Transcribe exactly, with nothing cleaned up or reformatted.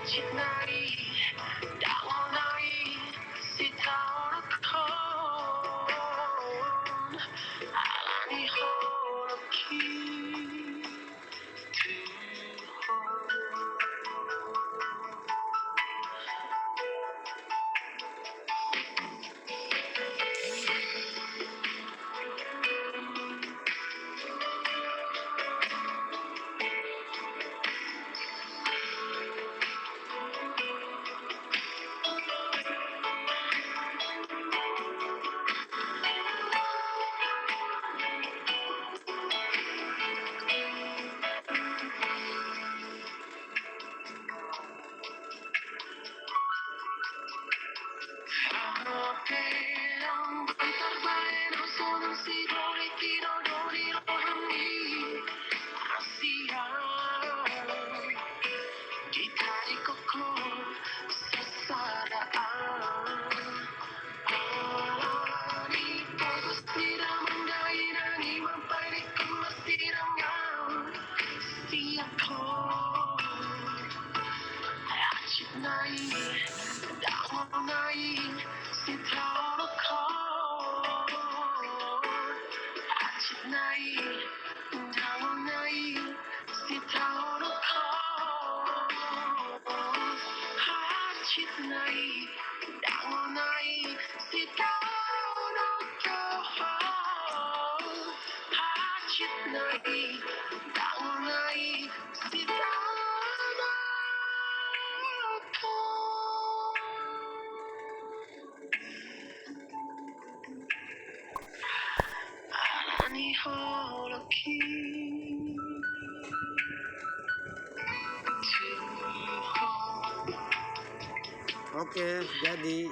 Hansit nai, dangol nai, sitaonokhon, ala ni holongki tu ho. Hansit nai, dangol nai, sitaonokhon. Hansit nai, dangol nai, sitaonokhon. Hansit nai, dangol nai, sitaonokhon. Hansit nai, dangol nai, sitaonokhon. Ala ni holongki tu ho. Oke, jadi